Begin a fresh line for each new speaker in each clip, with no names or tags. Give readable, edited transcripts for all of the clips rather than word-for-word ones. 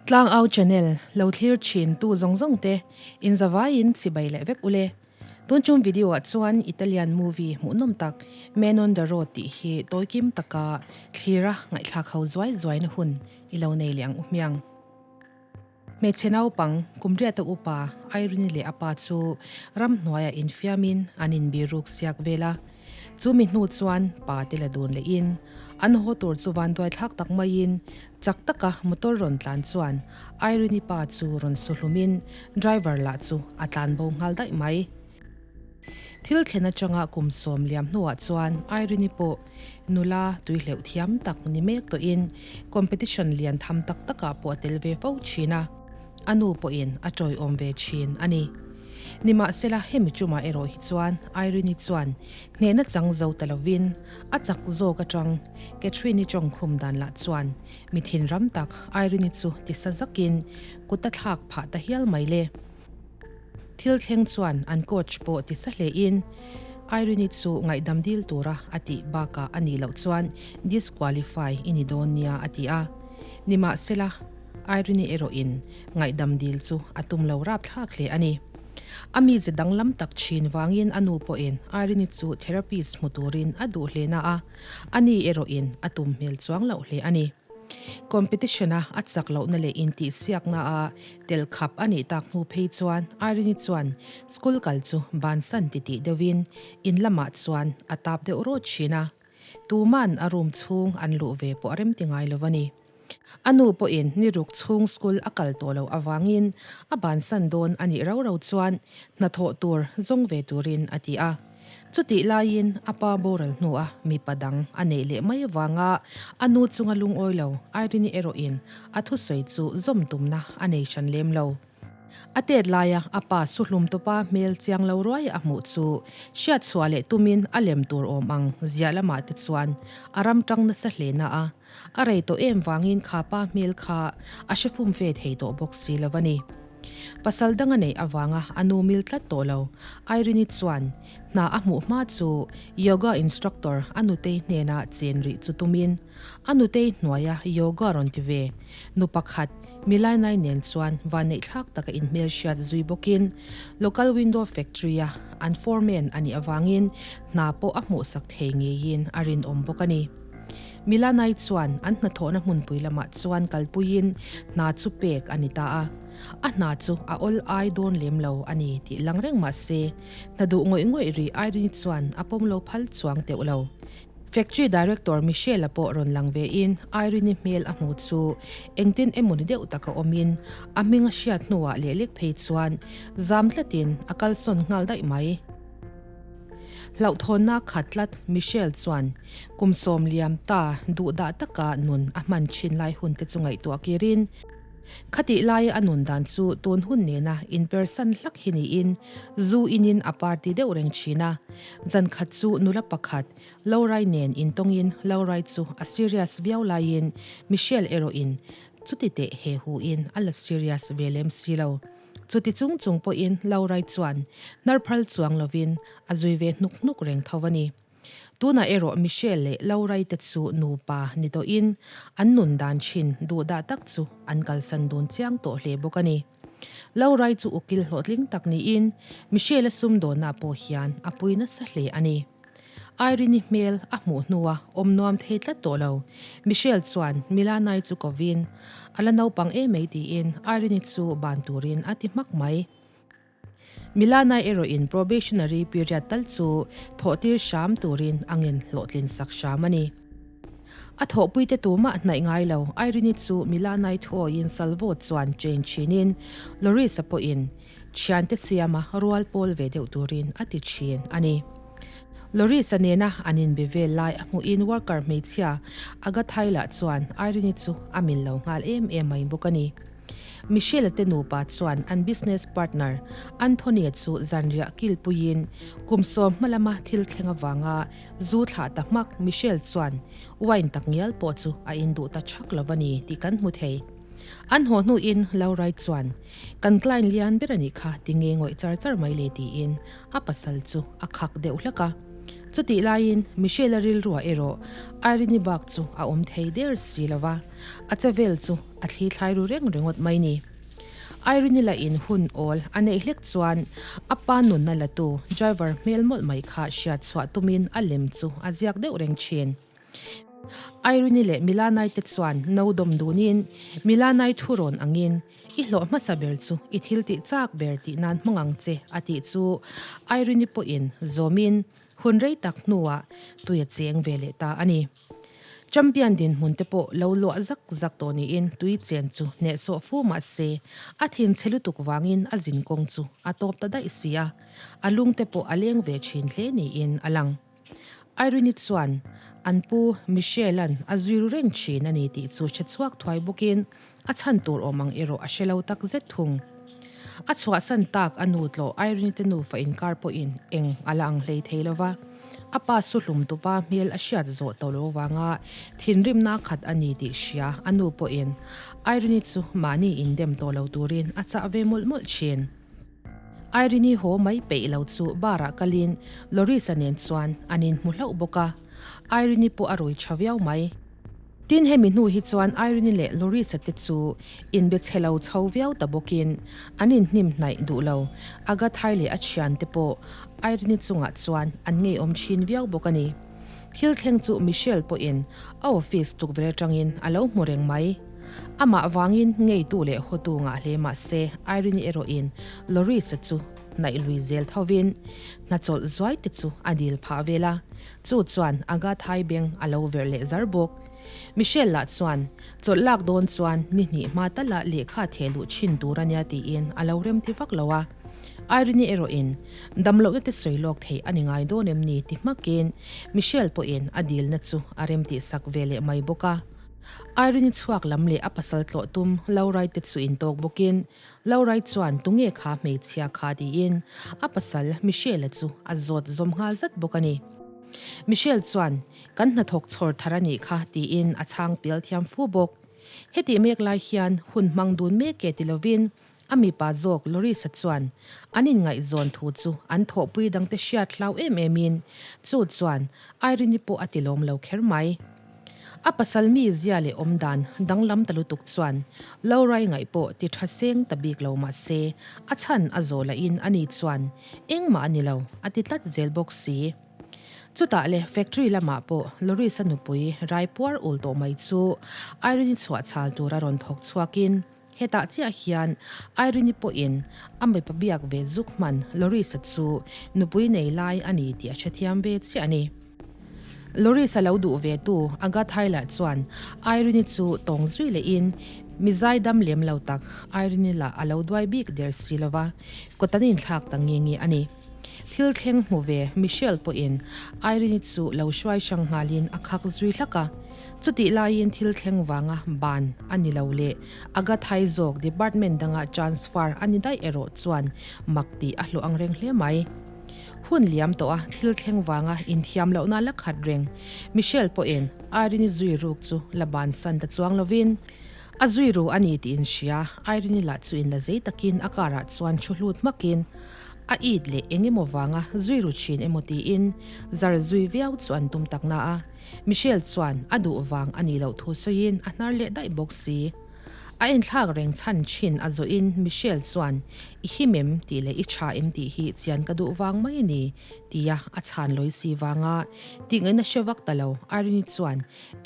Tlangau channel lo thlir thin tu zawng zawng te in zavaiin chibai leh vek ule. Tun chung video ah chuan Italian movie hmuhnawm tak Man on the Road tih hi tawikim taka thlira ngaihthlak ho zuai zuaina hun i lo nei leh ang u hmiang. Hmeichhe naupang kum riata upa Irene leh a pa chu ramhnuaiah infiamin an inbiruk siak vel a. Chu mi hnu chuan pa te la dun lehin an haw tur chu vanduaithlak tak maiin chak taka motor rawn tlan chuan Irene-i pa chu rawn su hlumin driver lah chu a tlan bo nghal daih mai. Thil thlen atanga kum 90 hnuah chuan Irene-i pawh nula tuihleuh thiam tak ni mek tawhin competition lian tham tak takah pawh a tel ve fo thin a, a nu pawhin a tawiawm ve thin a ni. Nimahsela hemi chumah erawh hi chuan Irene-i chuan hnehna chang zo ta lovin a chak zawk atang Catherine-i tawngkhum dan lah chuan mi thinram tak Irene-i chu tisa zakin kut a thlak phah ta hial mai le. Thil thleng chuan an coach pawh ti sa hlein Irene-i chu ngaihdam dil tura a tih bakah a nih loh chuan disqualify i ni dawn nia a ti a. Nimahsela, Irene-i erawhin ngaihdam dil chu a tum lo rapthlak hle a ni. A mize danglam tak thin vangin a nu pawhin Irene-i chu therapist hmu turin a duh hle na a, ani erawhin a tum hmel chuang loh hle a ni. Competition-a a chak lohna leh intihsiakna a tel khap a nih tak hnu phei chuan Irene-i chuan school kal chu bansan titih deuhin in lamah chuan a tap deuh rawt thin a. Tuman a room chhung an luh ve pawh a rem ti ngai lo a ni. A nu pawhin ni ruk chhung school a kal tawh loh avangin a bansan dawn a nih rau rau chuan hnathawh tur zawng ve turin a ti a. Chutih laiin a pa boral hnua mipa dang a neih leh mai avanga a nu chunga lungawi lo Irene-i erawhin a thusawi chu zawm tumna a nei hran lem lo. A tet laia a pa suhlum tawpa hmel chiang lo ruai a hmuh chu hriatchhuah leh tumin a lem tur awm ang ziah lamah te chuan a ram tang nasa hle na a, a rei tawh em vangin kha pa hmel kha a hre fum ve thei tawh bawk si lo a ni. Pasal dang a neih avanga a nu mil tlat tawh lo. Irene-i chuan hna a hmuh hma chu yoga instructor a nutei hnena chen rih chu tumin a nutei hnuaia yoga rawn ti ve nu pakhat Milainai nen chuan vanneihthlak taka inhmelhriat zui bawkin local window factory-a an foreman a nih avangin hna pawh a hmuhsak thei ngeiin a rinawm bawk a ni. Milanai chuan an hnathawhna hmunpui lamah chuan kalpuiin hna chu pek a ni ta a. A hna chu a awl ai dawn lem lo a ni tih lang reng mah se, hna duh ngawih ngawih rih Irene chuan a pawm lo phal chuang teuh lo. Factory Director Michelle-a pawh rawn lang vein Irene-i hmel a hmu chu engtin emaw ni deuh taka awmin a hming a hriat hnuah leh lek phei chuan zam tlatin a kalsawn nghal daih mai. Hlauhthawnna khat tlat Michelle chuan kum 90 ta duhdah taka nun a hman thin lai hun te chu ngaihtuah kirin, khatih laia a nun dan chu tun hun nena inpersan hlak hi niin zu inin a party deuh reng thin a. Zan khat chu nula pakhat Laurai nen intawngin Laurai chu a serious viau laiin Michelle erawhin chuti teh he hu in a la serious ve lem si lo. Chuti chung chung pawhin Laurai chuan hnar phal chuang lovin a zui ve hnuk hnuk reng tho a ni. Tunah erawh Michelle leh Laurai te chu nupa ni tawhin an nun dan thin duhdah tak chu an kalsan dun chiang tawh hle bawk a ni. Laurai chu ukil hlawhtling tak niin Michelle-a sumdawnna pawh hian a pui nasa hle a ni. Irene-i hmel a hmuh hnua awm nuam thei tlat tawh lo. Michelle chuan Milanai chu kovin, A la naupang em mai tiin Irene-i chu ban turin a ti hmak mai. Milanai erawhin probationary period tal chu thawhtir hram turin a ngen hlawhtlin sak hram a ni. A thawhpuite tumah hnaih ngai lo, Irene-i chu Milanai thuawiin Salvo chuan chain chhinin Loris-a pawhin Thiante siama rual pawl ve deuh turin a ti thin a ni. Loris-a nena an inbe vel lai a hmuhin worker hmeichhia Agathai lah chuan Irene-i chu a mil lo nghal em em mai bawk a ni. Michelle-a te nupa chuan an business partner Anthony-a chu zanriah kilpuiin kum 10 hma lama thil thleng avanga zu thlah ta hmak Michelle chuan wine takngial pawh chu a induh ta chak lo a ni tih kan hmu thei. An haw hnuin Laurai chuan Kan client lian ber a nih kha ti nge ngawih char char mai le tiin a pasal chu a khak deuh hlak a. Chutih laiin Michelle-a rilruah erawh Irene-i bak chu a awm thei der si lo va, a che vel chu a thli thlai ru reng ringawt mai ni. Irene-i lahin hun awl a neih hlek chuan a pa nunna latu driver hmel mawlh mai kha hriat chhuah tumin a lem chu a ziak deuh reng thin. Irene-i leh Milanai te chuan no dawm dunin Milanai thu rawn angin I hlawh hmasa ber chu i thil tih chak ber tih nan hmang ang che a tih chu Irene-i pawhin zawmin hun rei tak hnuah tui a cheng ve leh ta a ni. Champion dinhmun te pawh lo luah zak zak tawh niin tui chen chu hnehsawh fu mah se a thinchhe lutuk vangin a zin kawng chu a tawp ta daih si a, a lung te pawh a leng ve thin hle niin a lang. Irene-i chuan an pu Michelle-a'n a zui ru reng thin a ni tih chu hre chhuak thuai bawkin a chhan tur awm ang erawh a hre lo tak zet thung. A chhuahsan tak a nu tlawh Irene-i te nufa inkar pawhin eng a la ang hlei thei lo va, a pa su hlum tupa hmel a hriat zawh tawh lo avanga thinrimna khat a ni tih hria a nu pawhin Irene-i chu mahni indem tawh lo turin a chah ve mawlh mawlh thin. Irene-i haw mai peih lo chu bar-ah kalin Loris-a nen chuan an inhmu hlauh bawk a, Irene-i pawh a rui tha viau mai. Tin, hemi hnu hi chuan Irene-i leh Loris-a te chu inbe chhe lo chho viau ta bawkin an inhnim hnaih duh lo. Agathai leh a thiante pawh Irene-i chungah chuan an ngeiawm thin viau bawk a ni. Thil thleng chu Michelle pawhin a office tukverh atangin a lo hmu reng mai. Amah vangin ngeitu leh hawtu ngah hle mah se Irene erawhin Loris-a chu hnaih lui zel thovin hna chawlh zuai te chu a dil phah vel a, chu chuan Agathai beng a lo verh leh zar bawk. Michelle lah chuan chawlh lak dawn chuan ni hnih hma tala lehkha theh luh thin tur a nia tiin a lo remti vak lo a. Irene erawhin damlohna te sawi lawk theih a ni ngai dawn em ni ti hmakin Michelle pawhin a dilna chu a remtihsak ve leh mai bawk a. Irene chhuak lam leh a pasal tlawh tum Laurai te chu intawk bawkin Laurai chuan tunge kha hmeichhia kha tiin a pasal Michelle-a chu a zawt zawm nghal zat bawk a ni. Michelle chuan kan hnathawk chhawr thar a nih kha tiin a chhang pial thiam fu bawk. Hetih mek lai hian hun hmang dun mek e ti lovin a mipa zawk Lorisa chuan an inngaihzawn thu chu an thawhpui dangte hriat hlau em emin chu chuan Irene-i pawh a tilawm lo kher mai. A pasal mi zia leh awm dan danglam ta lutuk chuan Laura-i ngaih pawh ti tha seng ta bik lo mah se a chhan a zawh lahin ani chuan engmah a ni lo a ti tlat zel bawk si. Chutah le factory lamah pawh Loris-a nupui rai puar ul tawh mai chu Irene-i chhuah chhal tura rawn thawk chhuakin Hetah chiah hian Irene-i pawhin a mipa biak ve zuk hman Loris-a chu nupui nei lai a ni tih a hrethiam ve chiah a ni. Loris-a lo duh ve tu Agatha-i lah chuan Irene-i chu tawng zui lehin mi zaidam lem lo tak Irene-i lah a lo duai bik der si lo va, kawt an inthlak ta nge nge a ni. Thil thleng hmu ve Michelle pawhin Irene-i chu lo hruai hrang nghalin a khak zui hlak a. Chutih laiin thil thleng vanga ban a ni lo leh Agathai zawk department danga transfer a ni daih erawh chuan mak tih a hlawh ang reng hle mai. Hun liam tawh a thil thleng vanga inthiam lohna la khat reng Michelle pawhin Irene-i zui ruk chu la bansan ta chuang lovin a zui ru a ni tih inhria Irene-i lah chu inla zei takin a car ah chuan thu hlut hmakin A it leh eng emaw vanga zui ru thin emaw tiin zar zui viau chu an tum tak na a, Michelle chuan a duh vang a nih loh thu sawiin a hnar leh daih bawk si. A enthlak reng chhan thin a zawhin Michelle chuan I him em tih leh I tha em tih hi chian ka duh vang mai a ni tia a chhan lawi si vanga tih ngaihna hre vak ta lo Irene chuan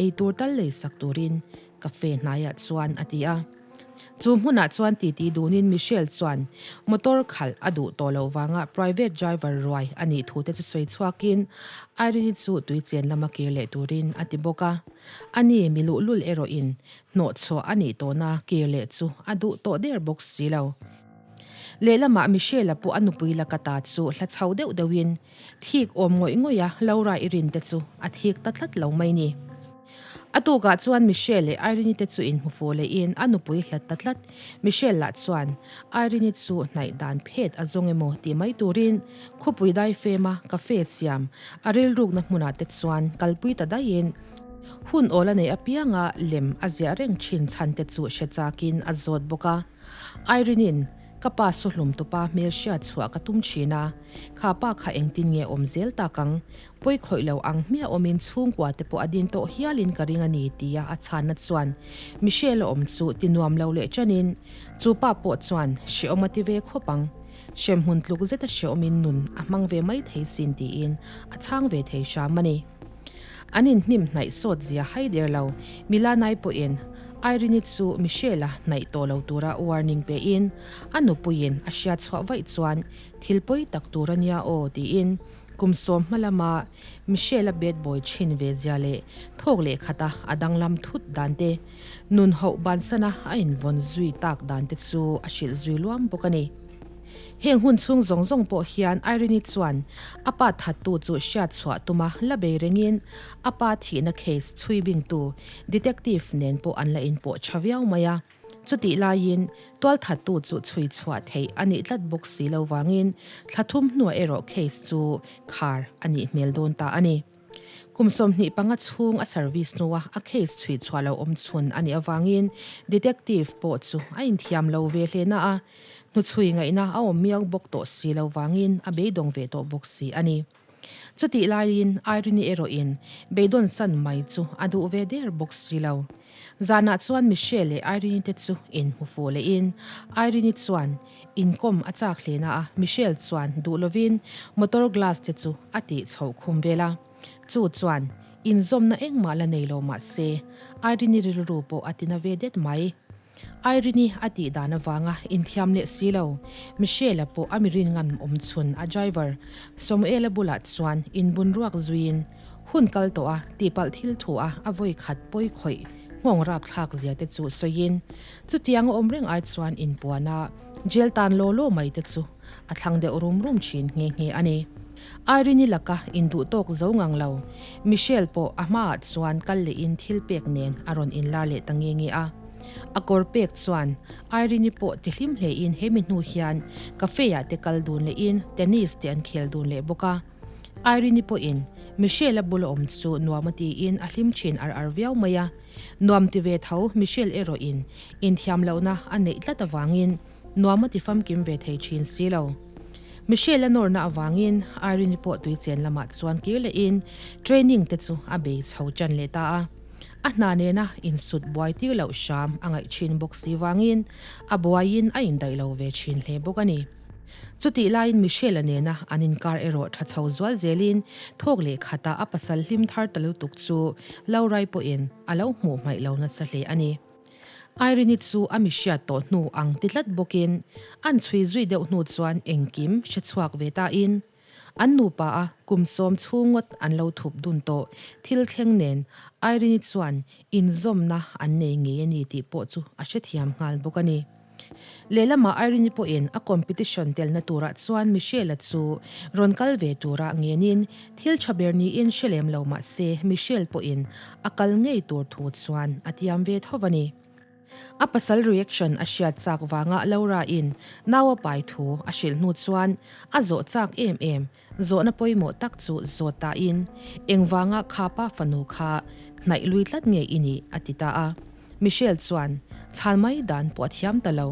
eitur tal lei sak turin cafe hnaiah chuan a ti a. Chu hmunah chuan titi dunin Michelle chuan motor khalh a duh tawh loh vanga private driver ruai a nih thute chu sawi chhuakin Irene-i chu tui chen lama kir leh turin a ti bawk a. Ani mi luhlul erawhin hnawhchhuah a nih tawhna kir leh chu a duh tawh der bawk si lo. Lehlamah Michelle-a pawh a nupui laka ta chu hla chho deuh deuhin Thik awm ngawih ngawih a, Laura i rin te chu a thik ta tlat lo mai ni. A tukah chuan Michelle leh Irene-i te chu inhmu fuh lehin a nupui hlat ta tlat. Michelle lah chuan Irene-i chu hnaih dan phet a zawng emaw tih mai turin khawpui daifema cafe siam a rilrukna hmunah te chuan kalpui ta daihin hun awl a neih apianga lem a ziah reng thin chhan te chu hre chakin a zawt bawk a. Irene-in. Ka pa su hlum tupa hmel hriat chhuah ka tum thin a, kha pa kha engtin nge awm zel tak ang? Pawi khawih lo ang hmiah awmin chhungkua te pawh a din tawh hialin ka ring a ni tia a chhanna chuan Michelle a awm chu ti nuam lo leh ṭanin chu pa pawh chuan hrehawm a ti ve khawp ang. Hremhmun tluk zeta hrehawmin nun a hmang ve mai thei sin tiin a chhang ve thei hram a ni. An inhnim hnaih sawt zia hai der lo. Milanai pawhin Irene-i chu Michelle-a hnaih tawh lo tura warning pein a nupuiin a hriat chhuah vaih chuan thil pawi tak tur a nia aw tiin kum sawm hma lama Michelle-a bad boy thin ve zia leh thawk leh khata a danglam thut dan te, nun hoh bansana a invawn zui tak dan te chu a hrilh zui luam bawk a ni. Heng hun chhung zawng zawng pawh hian Irene-i chuan a pa thattu chu hriat chhuah tuma la bei rengin a pa thihna case chhui bingtu detective nen pawh an la inpawh tha viau mai a. Chutih laiin tual thattu chu chhui chhuah theih a nih tlat bawk si lo vangin thla thum hnuah erawh case chu khar a nih hmel dawn ta a ni. Kum 25 chhung a service hnua a case chhui chhuah lo awm chhun a nih avangin detective pawh chu a inthiam lo ve hle na a, hnuchhui ngaihna a awm miau bawk tawh si lo vangin a beidawng ve tawh bawk si a ni. Chutih laiin Irene-i erawhin beidawn san mai chu a duh ve der bawk si lo. Zanah chuan Michelle leh Irene-i te chu inhmu fuh lehin Irene-i chuan Inkawm a chak hle na a, Michelle chuan duh lovin motor glass te chu a tih chhoh khum vel a. Chu chuan inzawmna engmah la nei lo mah se, Irene-i rilru pawh a tina ve det mai. Irene-i a tih dan avanga inthiam leh si lo, Michelle-a pawh a mi rin ngam awm chhun a driver Samuel-a bulah chuan inbun ruak zuiin hun kal tawh a tihpalh thil thu a a vawi khat pawi khawih nghawng rapthlak zia te chu sawiin Chutiang a awm reng ai chuan inpuana jail tan law law mai te chu a thlang deuh rum rum thin nghe nghe a ni. Irene-i laka induh tawk zo ngang lo, Michelle pawh a hmaah chuan kal lehin thil pek nen a rawn inlar leh ta nghe nghe a. A kawr pek chuan Irene-i pawh tihlim hlein hemi hnu hian cafe-ah te kal dun lehin tennis te an khel dun leh bawk a. Irene-i pawhin Michelle-a bula awm chu nuam a tiin a hlim thin ar ar viau mai a. Nuam ti ve tho Michelle erawhin inthiam lohna a neih tlat avangin nuam a ti famkim ve thei thin si lo. Michelle a nawrna avangin Irene-i pawh tui chen lamah chuan kir lehin training te chu a bei chho tan leh ta a. A hna nena insut buai tir loh hram a ngaih thin bawk si vangin a buaiin a indaih lo ve thin hle bawk a ni. Chutih laiin Michelle-a nena an inkar erawh tha chho zual zelin thawk leh khata a pasal hlim thar ta lutuk chu Laurai pawhin a lo hmuh hmaih lo nasa hle a ni. Irene-i chu a mi hriat tawh hnu ang ti tlat bawkin an chhui zui deuh hnu chuan engkim hre chhuak ve tain an nupa a kum sawm chhung ngawt an lo thup dun tawh thil thleng nen Irene-i chuan inzawmna an nei ngei a ni tih pawh chu a hrethiam nghal bawk a ni. Lehlamah Irene-i pawhin a competition telna turah chuan Michelle-a chu rawn kal ve tura ngenin thil tha ber niin hre lem lo mah se Michelle pawhin a kal ngei tur thu chuan a tiam ve tho a ni. A pasal reaction a hriat chak vanga Laura-in nau a pai thu a hrilh hnu chuan a zawh chak em em zawhna pawimawh tak chu zawt tain engvanga kha pa fanu kha hnaih lui tlat nge i nih a ti ta a. Michelle chuan chhal mai dan pawh a thiam ta lo.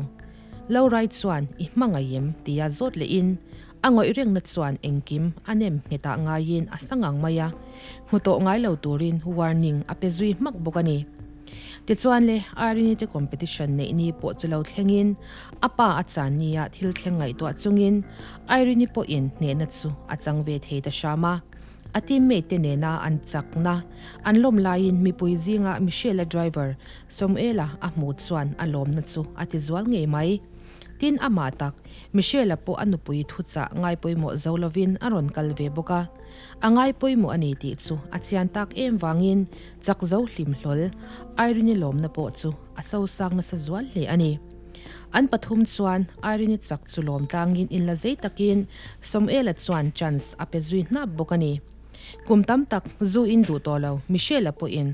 Laurai chuan i hmangaih em tia zawt lehin a ngawih rengna chuan engkim a nem nghetah ngaiin a sa ngang mai a, hmu tawh ngai lo turin warning a pe zui hmak bawk a ni. Tichuan le Irene te competition neih ni pawh chu lo thlengin a pa a chan nia thil thleng ngaihtuah chungin Irene pawhin hnehna chu a chang ve thei ta hram a. A teammate te nena an chakna an lawm laiin mipui zinga Michelle-a driver Samuel-a a hmuh chuan a lawmna chu a ti zual ngei mai. Tin, amah tak, Michelle-a pawh a nupui thuchah ngaipawimawh zo lovin a rawn kal ve bawk a. A ngaipawimawh a ni tih chu a chian tak em vangin chak zo hlim hlawl Irene-i lawmna pawh chu a sosang nasa zual hle a ni. An pathum chuan Irene-i chak chu lawm tlangin inla zei takin Samuel-a chuan chance a pe zui hnap bawk a ni. Kum tam tak zu in duh tawh lo Michelle-a pawhin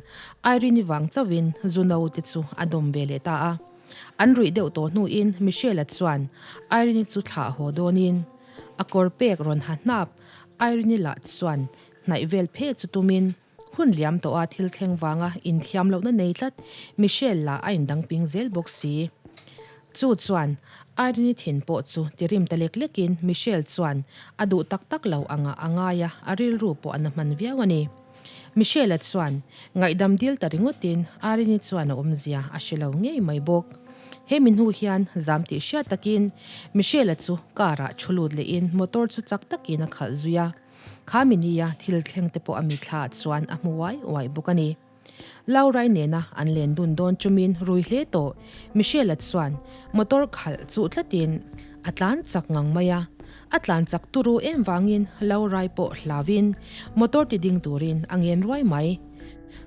Irene-i vang chauhin zu no te chu a dawm ve leh ta a. An ruih deuh tawh hnuin Michelle-a chuan Irene-i chu thlah haw dawnin a kawr pek rawn ha hnap Irene-i lah chuan hnaih vel phe chu tumin Hun liam tawha thil thleng vanga inthiam lohna nei tlat Michelle lah a indang ping zel bawk si. Chu chuan Irene-i thin pawh chu ti rim ta lek lekin Michelle chuan a duh tak tak lo angah a ngai a, a rilru pawh a na hman viau a ni. Michelle-a chuan ngaihdam dil ta ringawtin Irene-i chuan a awmzia a hre lo ngei mai bawk. Hemi hnu hian zam tih hriat takin Michelle-a chu car-ah thu lut lehin motor chu chak takin a khalh zui a. Kha minia thil thleng te pawh a mitthla ah chuan a hmu uai uai bawk a ni. Laurai nena an len dun dawn chumin rui hle tawh Michelle-a chuan motor khalh chuh tlatin a tlan chak ngang mai a. A tlan chak turu em vangin Laurai pawh hlauin motor ti ding turin a ngen ruai mai.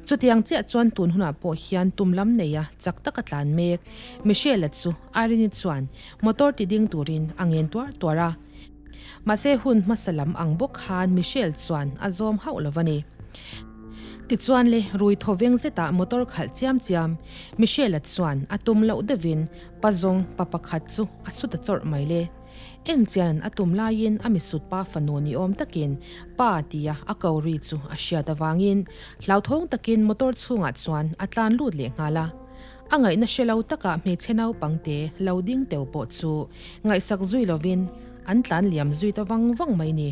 Chutiang chiah chuan tun hunah pawh hian tum lam neia chak taka tlan mek Michelle-a chu Irene-i chuan motor ti ding turin a ngen tuar tuar a. Mahse hun hmasa lam ang bawk khan Michelle chuan a zawm hauh lo a ni. Tichuan le, rui thaw veng zetah motor khalh chiam chiam Michelle-a chuan a tum loh deuhin pa zawng pa pakhat chu a su ta chawrh mai le. En chian a tum laiin a misut pa fanu ni awm takin pa tia a ko ri chu a hriat avangin hlauthawng takin motor chhungah chuan a tlan lut leh nghal a. A ngaihna hre lo takah hmeichhe naupangte lo ding teu pawh chu ngaihsak zui lovin an tlan liam zui ta vang vang mai ni.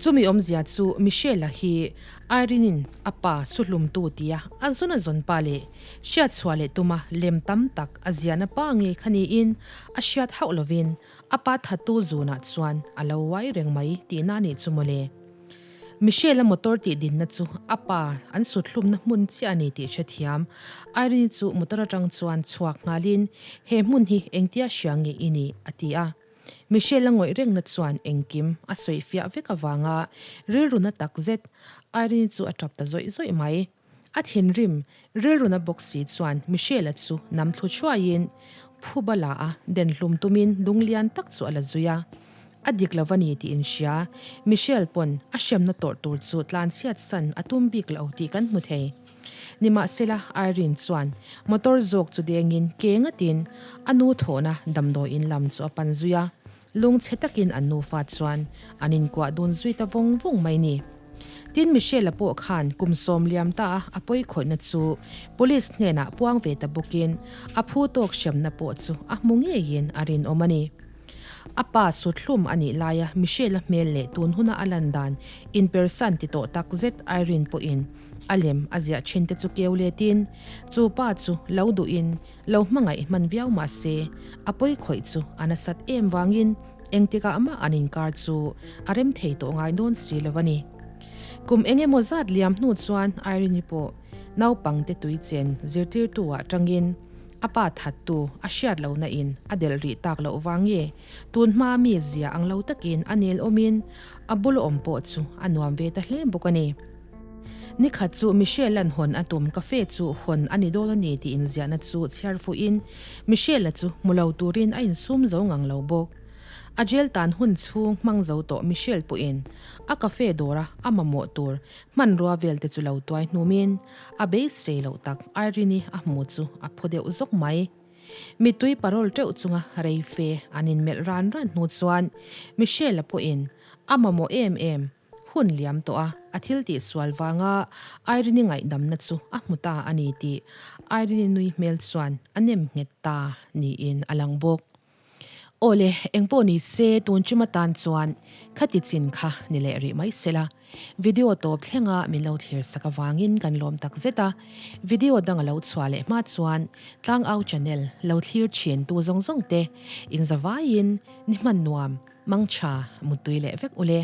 Chumi awmzia chu Michelle-a hi Irene-in a pa suhlumtu tia a zawn a zawn pa leh hriatchhuah leh tuma lem tam tak a ziahna pa ngei kha niin a hriat hauh lovin a pa thattu zunah chuan a lo uai reng mai tihna a nih chu mawle. Michelle-a motor tih dinna chu a pa an suthlumna hmun chiah a ni tih hrethiam. Irene-i chu motor atang chuan chhuak nghalin, He hmun hi engtia hria nge i nih? a ti a. Michelle-a ngawih rengna chuan engkim a sawi fiah vek avanga rilruna takzet Irene-i chu a tap ta zawih zawih mai. A thinrim rilruna bawk si chuan Michelle-a chu nam thlu thuaiin phuba la a den hlum tumin lunglian tak chu a la zui a. A dik lo a ni tih in hria. Michelle pawn a hremna tawrh tur chu tlanchhiat san a tum bik lo tih kan hmu thei. Nimahsela, Irene chuan motor zawk chu dengin ke ngatin a nu thawhna damdawiin lam chu a pan zui a. Lungchhe takin an nufa chuan an inkuah dun zui ta vawng vawng mai ni. Tin, Michelle-a pawh khan kum sawm liam ta a a pawikhawihna chu police hnenah puang ve ta bawkin a phu tawk hremna pawh chu a hmu ngeiin a rinawm a ni. A pa suthlum a nih laia Michelle-a hmel leh tun huna a lan dan inpersan ti tawh tak zet Irene pawhin a lem a ziah thin te chu keu letin chu pa chu lo duhin lo hmangaih hman viau mah se a pawikhawih chu a nasat em vangin engtikah mah an inkar chu a rem thei tawh ngai dawn si lo a ni. Kum eng emaw zat liam hnu chuan Irene-i pawh naupangte tui chen zirtirtu ah tangin A pa thattu a hriat lohna in a delh rih tak loh vang nge tun hma mi zia ang lo takin a nel awmin a bul awm pawh chu a nuam ve ta hle bawk a ni. Nikhat chu Michelle-a'n hawn a tum cafe chu hawn a ni dawn a ni tih inziahna chu chhiar fuhin Michelle-a chu hmu lo turin a insum zo ngang lo bawk. A jail tan hun chhung hmang zo tawh Michelle pawhin a cafe dawra a mamawh tur Hmanrua vel te chu lo tuai hnumin a beisei loh tak Irene-i a hmu chu a phu deuh zawk mai. Mittui parawl teuh chunga rei fe an inmelh ran ran hnu chuan Michelle-a pawhin a mamawh em em hun liam tawh a, a thil tih sual vanga Irene-i ngaihdamna chu a hmu ta a ni tih Irene-i nui hmel chuan a nem nghet ta niin a lang bawk. Aw le, engpawh ni se tun chuma tan chuan khati chin kha ni leh rih mai sela. Video tawp thlenga min lo thlir sak avangin kan lawm tak zet a. Video dang a lo chhuah leh hma chuan Tlangau channel lo thlir thin tu zawng zawng te in zavaiin ni hman nuam, mangtha, muttui leh vek ule.